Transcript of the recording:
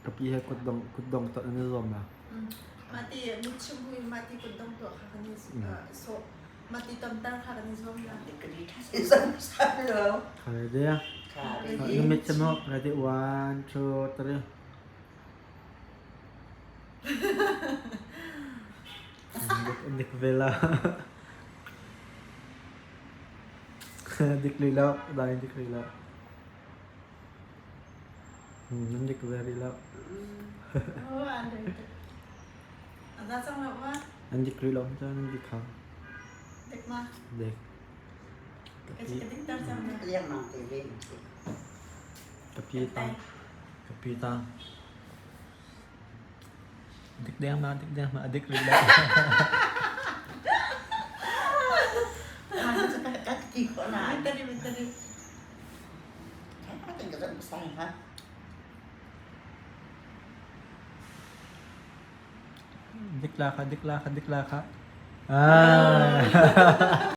Ka pi he kutdong kutdong tuah nan i zuam ma? Mah ti mitchung hui mah ti kutdong tuah kha kan i sawh. Mah ti tonter kha kan i zuam la. Ready? Na mit cu mu. Ready? One, two, three. Dik ve la. Dik lila, dai dik lila. Nan dik ve rih lo. A cang lo ma? An dik rih lo cun nan dik kho. Dik ma? Dik. Ka dik tar cang na. Liang te ve. Ka pi tang. Ka pi tang. Dik deng ma, dik deng ma, a dik rih lo. Ka ti ko na. Tari tari. Dik la kha, dik la kha, dik la kha. Ah.